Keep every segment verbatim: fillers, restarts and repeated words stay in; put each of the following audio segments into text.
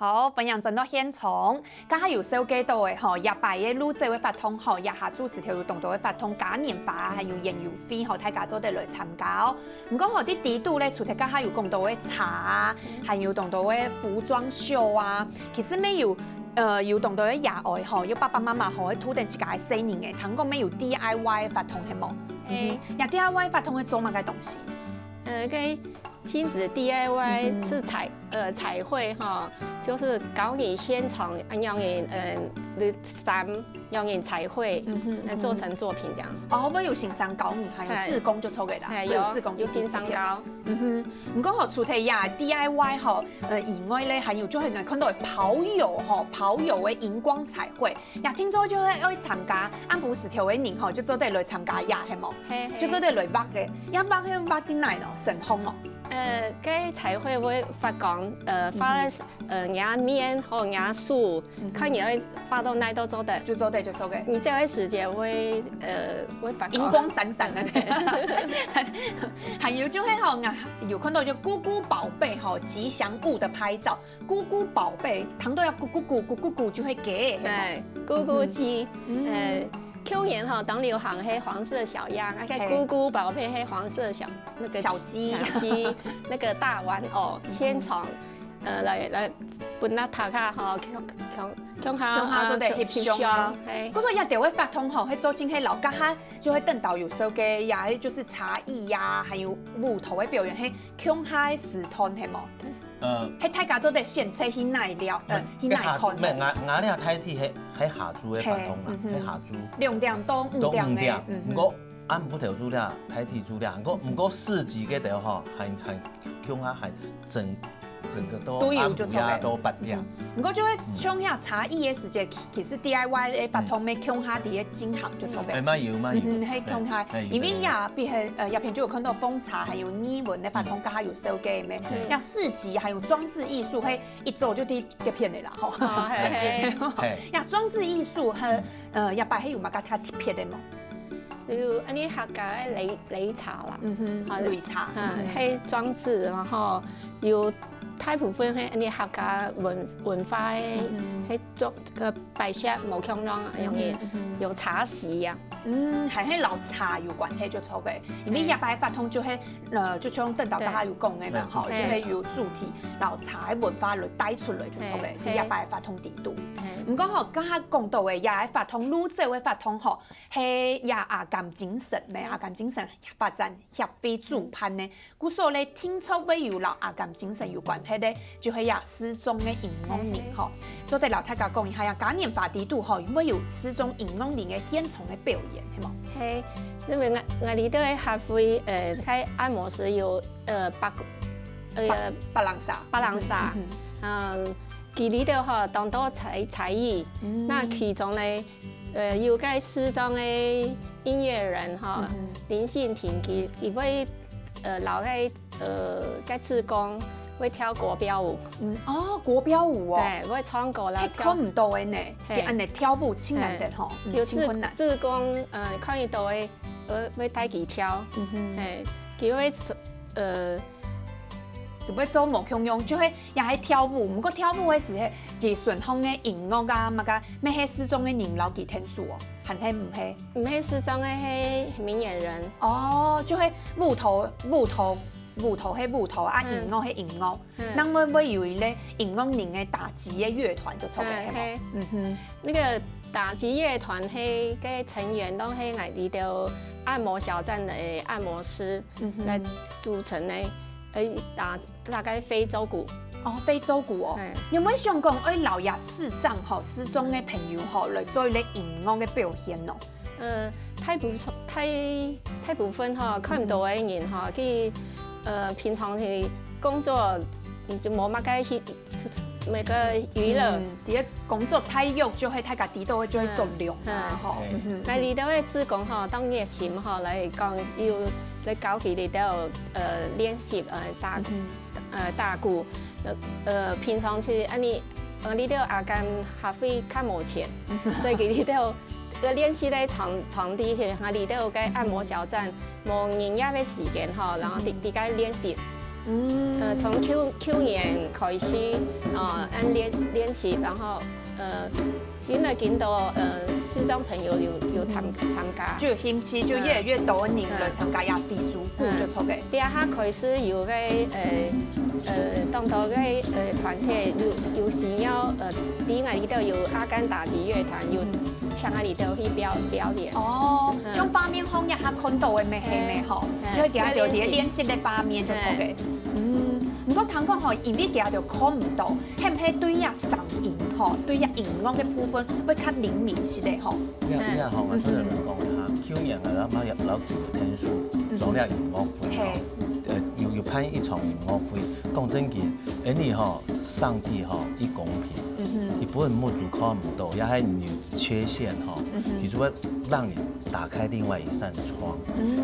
好，歡迎轉到現場。頭下有紹介到个吼，這擺个鷺鳥个活動吼，這下主持頭有當多个活動嘉年華，還有園遊會吼，大家做得來參加哦。毋過吼，在底肚咧，除忒頭下有講到个茶啊，還有當多个服裝秀啊，其實乜有，呃，有當多个野外吼，有爸爸媽媽吼，會渡等自家个細人个，聽講乜有D I Y个活動係無？欸，這D I Y个活動係做麼个東西？呃，該親子D I Y係彩，呃，彩繪哈，就是教你現場恁樣个，呃，衫，用彩繪，嗯哼，呃，做成作品這樣。哦，會有先生教你，還有志工就做得啦，欸，有，有志工，有先生教。嗯哼，毋過吼，除忒這D I Y吼，呃，以外咧，還有就係看到个跑友吼，跑友个螢光彩繪， 也聽說就係愛參加，暗晡時頭个人吼，就做得來參加這係無？係，係。就做得來畫个，這畫係畫在哪呢？成功哦。呃，該彩繪會發光，呃，發，呃，若面或若手，看你愛發到哪都做得。就做得就做得。你這个時節會，呃，會發光。螢光閃閃个。還有就係吼，啊，有看到就咕咕寶貝吼，吉祥物的拍照。 咕咕寶貝，聽到這咕咕咕咕咕咕就會雞，係無？欸，咕咕雞，呃，舊年吼當流行係黃色小鴨，那個咕咕寶貝係黃色小，那個小雞，小雞，那個大玩偶，現場，呃，來來，分大家吼，共共共下共下做得翕相啊。係。故所這兜个活動吼，係做盡係老家下就會等到有紹介呀，就係茶藝呀，還有舞蹈个表演，係共下个時段係無？ 呃，係大家做得選擇去哪尞，呃，去哪看。毋係，𠊎𠊎這大體係係下晝个活動啦，係下晝。兩點到五點个，到五點。毋過暗晡頭就這大體就這，毋過毋過市集該兜吼，還還共下還整整個都都有就做得。暗晡夜都八點。毋過就係像這茶藝个時節，其實D I Y个活動乜共下在該進行就做得。欸，乜有乜有。嗯，係共下，因為這片呃這片就有看到奉茶，還有藝文个活動，頭下有紹介个咩？ 呀，市集還有裝置藝術，係一早就在該片个啦吼。係係。呀，裝置藝術係，呃，這擺係有麼个較特別个無？有恁呢客家个擂擂茶啦，嗯哼，擂茶，係裝置，然後有大部分係恁呢客家文文化个，係做个擺設無共樣，容易有茶席啊。 嗯，還係摎茶有關係就著个，因為這擺活動就係，呃，就像等到頭下有講个嘛，吼，就係有主題，摎茶个文化來帶出來就著个，係這擺活動底肚。毋過吼，頭下講到个這擺活動，鷺鳥个活動吼，係這阿甘精神，咩阿甘精神發展協會主辦个， 故所咧，定著會有摎阿甘精神有關係个，就係這視障个音樂人吼。做得摎大家講一下，這嘉年華底肚吼，會有視障音樂人个現場个表演，係無？係，因為𠊎𠊎這兜个協會，呃，該按摩師有，呃，八，呃，八零儕，八零儕，嗯，佢這兜吼，當多才才藝，該其中呢， 呃，有个視障个音樂人吼，林信廷，佢佢會，呃，摎該呃該志工會跳國標舞。嗯，哦，國標舞哦。對，會唱歌啦，跳。看毋到个呢，佢恁呢跳舞盡難得吼，嗯，有志志工，呃，看得到个，呃，會帶佢跳。嗯哼，係，佢會，呃， 就會做無共樣，就係也係跳舞，毋過跳舞个時節，佢身項个音樂啊，麼个，乜係視障个人摎佢𢯭手哦，還係毋係？毋係視障个係明眼人。哦，就係舞蹈，舞蹈，舞蹈係舞蹈啊，音樂係音樂，該會會有一個音樂人个打擊个樂團就著个，係無？嗯哼，該個打擊樂團係个成員都係𠊎這兜按摩小站个按摩師來組成个。 呃，打大概非洲鼓。哦，非洲鼓哦。你有無想講愛摎這視障吼，視障个朋友吼，來做一個音樂个表現哦？呃，大部大大部分吼，看毋到个人吼，佢呃平常个工作就無麼个去麼个娛樂。 在該工作太鬱，就係大家知道个就係做龍啊，吼。該這兜个志工吼，當熱心吼來講，有來教佢這兜呃練習呃打呃打鼓，呃平常時恁呢，呃這兜阿甘協會較無錢，所以佢這兜个練習个場場地係𠊎這兜个按摩小站無營業个時間吼，然後在在該練習。嗯，呃，從舊舊年開始，呃，恁練練習，然後呃，越來越多呃視障朋友有有參參加。就有興趣，就越來越多人來參加這非洲鼓，就著个。這下開始有个呃呃當多个呃團體有有需要呃，在𠊎這兜有阿甘打擊樂團有請𠊎這兜去表表演。哦，像畫面項也較看到个咩係咩吼，就會感覺到在練習个畫面就著个。嗯，毋過聽講吼，因為佢兜看毋到，係毋係對這聲音吼，對這音樂个部分會較靈敏些个吼？你看，你看吼，我真的來講哈，舊年啊，咱們老老天數，總了音樂會吼，呃，有有辦一場音樂會，講正經，哎你吼，上帝吼，一公平，佢分目珠看毋到，也還有缺陷吼，佢就會讓你打開另外一扇窗。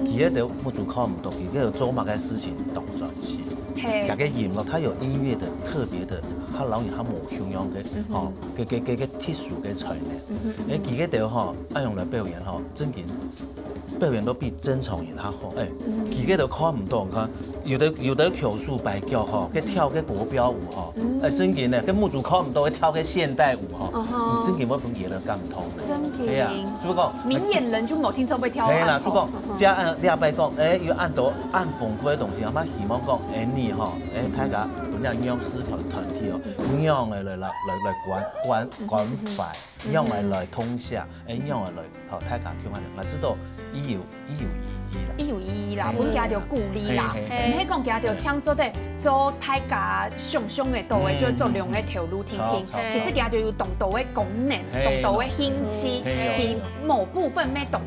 佢个目珠看毋到，佢个做麼个事情當專心。嘿，佢个音樂，它有音樂的特別的，它老有它無共樣个，吼，个个个个特殊个才能。哎，佢个吼，恁樣來表演吼，正經表演都比正常人較好。哎，佢个都看毋到，你看，有的有的口述白叫吼，个跳个國標舞吼，哎，正經的，个目珠看毋到，个跳个現代舞吼，你正經會分別人感動的。真的。哎呀，就講明眼人就無聽說會跳。係啦，就講，這按禮拜講，哎，有按到按豐富个東西，嘛希望講，哎，你吼，哎，大家本來仰視團團體哦，仰个來來來來關關關懷，仰个來通下，哎，仰个來吼，大家共下，嘛知道伊有伊有意義啦。伊有意義啦，分佢兜鼓勵啦，嘿嘿毋係講佢兜淨做得做大家想像个到个，就做兩个頭路定定。其實佢兜有當多个功能，當多个興趣，佢某部分乜當。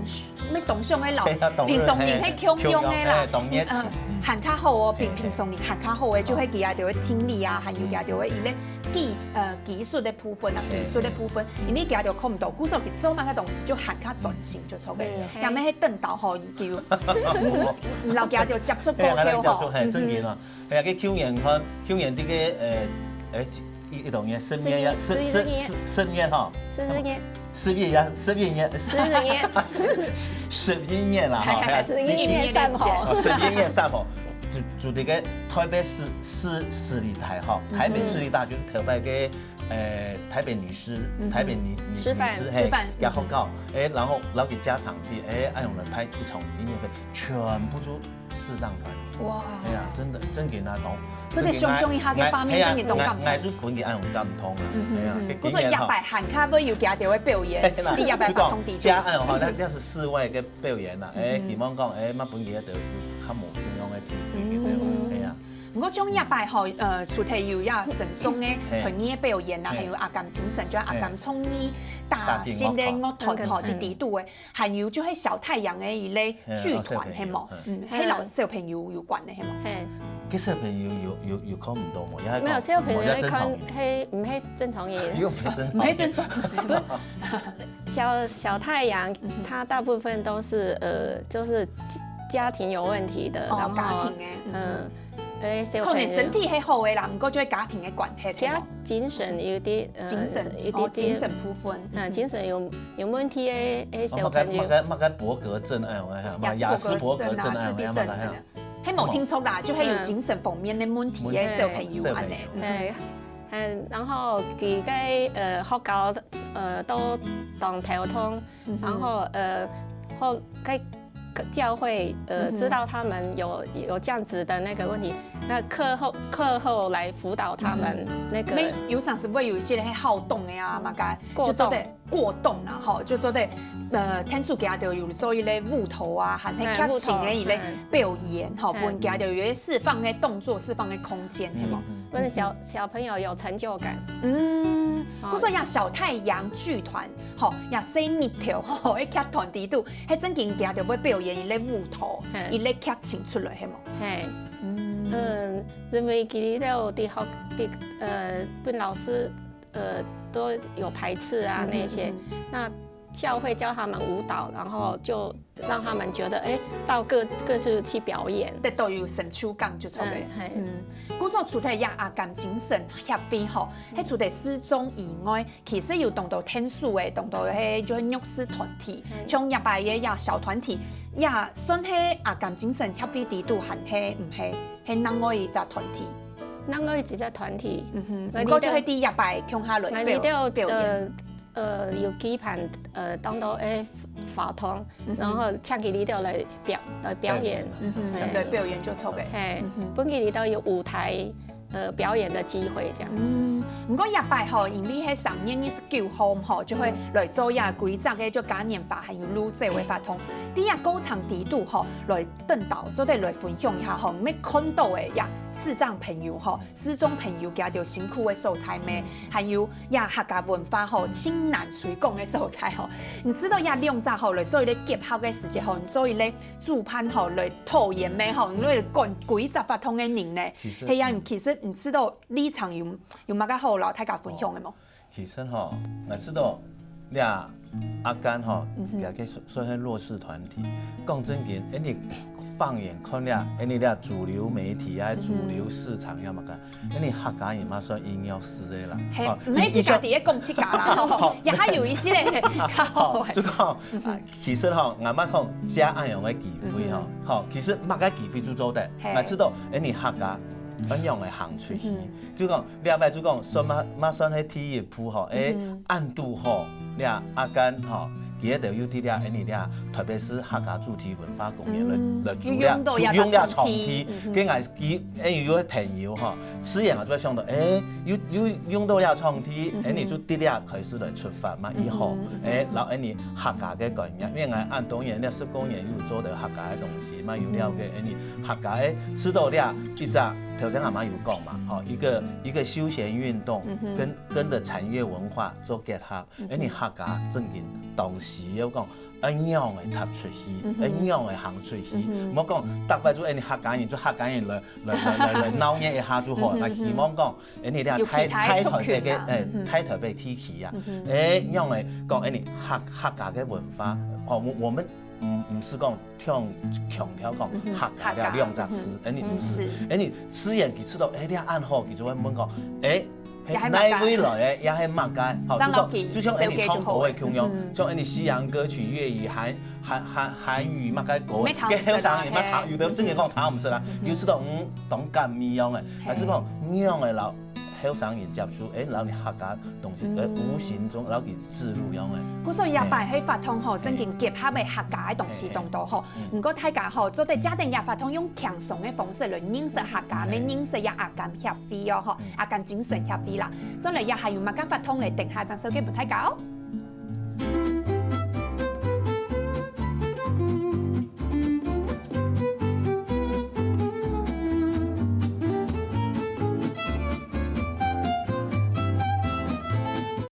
乜當像个老平常人係共樣个啦，還較好哦，比平常人還較好个，就係佢兜个聽力啊，還有佢兜个一个技呃技術个部分啊，技術个部分，因為佢兜看毋到，故所佢做麼个東西就還較專心就著个，也毋係等到吼，佢就毋摎佢兜接觸過後吼，係正經啊，係啊，个舊年看，舊年這个呃，哎，一一六年十月呀，十十十十月吼，十二月，十月呀，十月呀，十二月，十一月啦哈，十一月三號，十一月三號，就就這个台北市市市立大學，台北市立大學頭擺个呃台北女師，台北女女師師範嘿，也學校，哎，然後然後佢加場地，哎，恁樣來辦一場音樂會，全部都視障團。哇！哎呀，真的真个那種。這个想像一下个畫面，真个當感動。哎，就本地恁樣感動啊，哎呀，故所下擺還較會有佢兜个表演，你下擺發通知。加恁樣哈，那那是室外个表演啦，哎，希望講哎，嘛本地个有較無共樣个體驗，哎呀。 毋過像這擺吼，呃，除忒有這神宗个傳藝个表演啊，還有阿甘精神，就阿甘創意大型个樂團吼，佇底肚个，還有就係小太陽个一類劇團，係無？嗯，係摎小朋友有關个，係無？嘿，个小朋友有有有看毋到無？也沒有小朋友也正常看，嘿，毋係正常人，又不是正常，毋係正常。小小太陽，他大部分都是呃，就是家庭有問題的，哦，然後家庭个，嗯，哎，小可朋友能身體係好个啦，毋過就係家庭个關係，比較精神有點，呃精神有哦，點精神部分，嗯，精神有有問題的，哎，小麼个朋友麼个麼个伯格症哎，哎呀，嘛雅斯伯格症哎，自閉症，係無聽錯啦，就係有精神方面个問題个小朋友安尼。哎，嗯，然後佢个呃學校呃都當頭痛，然後呃後該教會呃知道他們有有這樣子的那個問題，那課後課後來輔導他們那個有常時會有一些人係好動个啊，麼个就做得過動啦，吼，就做得呃，天數佢兜有做一類舞蹈啊，還係劇情个一類表演，吼，分佢兜有一個釋放个動作、釋放个空間，係無？分小小朋友有成就感。嗯，故所這小太陽劇團，吼，這細日頭，吼，个劇團底肚，係正經佢兜會表演一類舞蹈、一類劇情出來，係無？嘿，嗯，因為佢兜的學的呃，分老師呃都有排斥啊那些，那教會教他们舞蹈，然后就让他们觉得，哎，到各各处去表演。得到有成就感就著个。嗯，嘿。嗯，故所除忒這阿甘精神協會吼，係除忒視障以外，其實有當多天使个，當多係就係弱勢團體，像這擺个這小團體，也算係阿甘精神協會底肚還係毋係？係另外一隻團體？另外一隻團體。嗯哼，毋過就係在這擺共下來表表演。呃呃有舉辦呃當多个活動，然後請佢兜來表來表演。嗯哼，來表演就著个。嘿，分佢兜有舞台呃表演的機會這樣子。嗯，毋過這擺吼，因為係三月二十九號吼，就會來做這規則个就嘉年華還有路走个活動。在這過程底肚吼，來等到做得來分享一下吼，你看到个這視障朋友吼，視障朋友佢兜辛苦个所在咩？還有這客家文化吼，盡難推廣个所在吼。你知道這兩隻吼來做一個結合个時節吼，你做一個主辦吼來討論咩吼，你來管規則活動个人呢？其實係啊，其實你知道立場有有麼个好摎大家分享个無？其實吼，𠊎知道這阿甘吼，佢个算算係弱勢團體。講正經，恁呢放眼看這，恁呢這主流媒體啊，主流市場啊麼个，恁呢客家人嘛算弱勢个啦。嘿，毋係自家在該講自家啦，吼，也還有一些人較好个。就講，其實吼，𠊎嘛講借恁樣个機會吼，吼，其實麼个機會就做得，𠊎知道，恁呢客家，恁樣个行出去，就講 這擺就講算嘛嘛算係第一步吼，誒，恁堵好，這阿甘吼，佢兜又在這恁呢這，特別係客家主題文化公園來來做這，就用這場地，跟𠊎佢誒有个朋友吼，自然啊就會想到，誒，又又用到這場地，恁呢就在這開始來出發嘛，以後，誒，然後恁呢客家个概念，因為𠊎恁多年，這十多年有做到客家个東西嘛，有了解恁呢客家个，知道這一隻，頭先阿媽有講嘛，吼，一個 一個休閒運動跟跟著產業文化做結合，恁呢客家正經當時愛講，恁樣个踏出去，恁樣个行出去，毋好講逐擺就恁呢客家人就客家人來來來來來鬧熱一下就好，𠊎希望講，恁呢這大大台北个，誒，大台北地區啊，誒，樣个講恁呢客客家个文化，哦，我我們毋毋係講 強強調講客家這兩隻字，恁呢毋係，恁呢自然佢知道，誒，這恁好，佢就會問講，誒，係哪位來个，也係麼个，好，就講就像恁呢唱歌个共樣，像恁呢西洋歌曲、粵語、韓韓韓韓語麼个歌，該後生人嘛聽，有兜正經講聽毋識啦，有知道嗯當感味樣个，還係講仰个摎後生人接觸，誒，摎你客家東西，誒，無形中摎佢 自路樣誒。故所這擺係活動吼，正經結合个客家个東西當多吼。毋過大家吼，做得借等這活動用輕鬆个方式來認識客家，來認識這阿甘協會哦吼，阿甘精神協會啦。所以也還有麼个活動咧，等下正紹介分大家哦。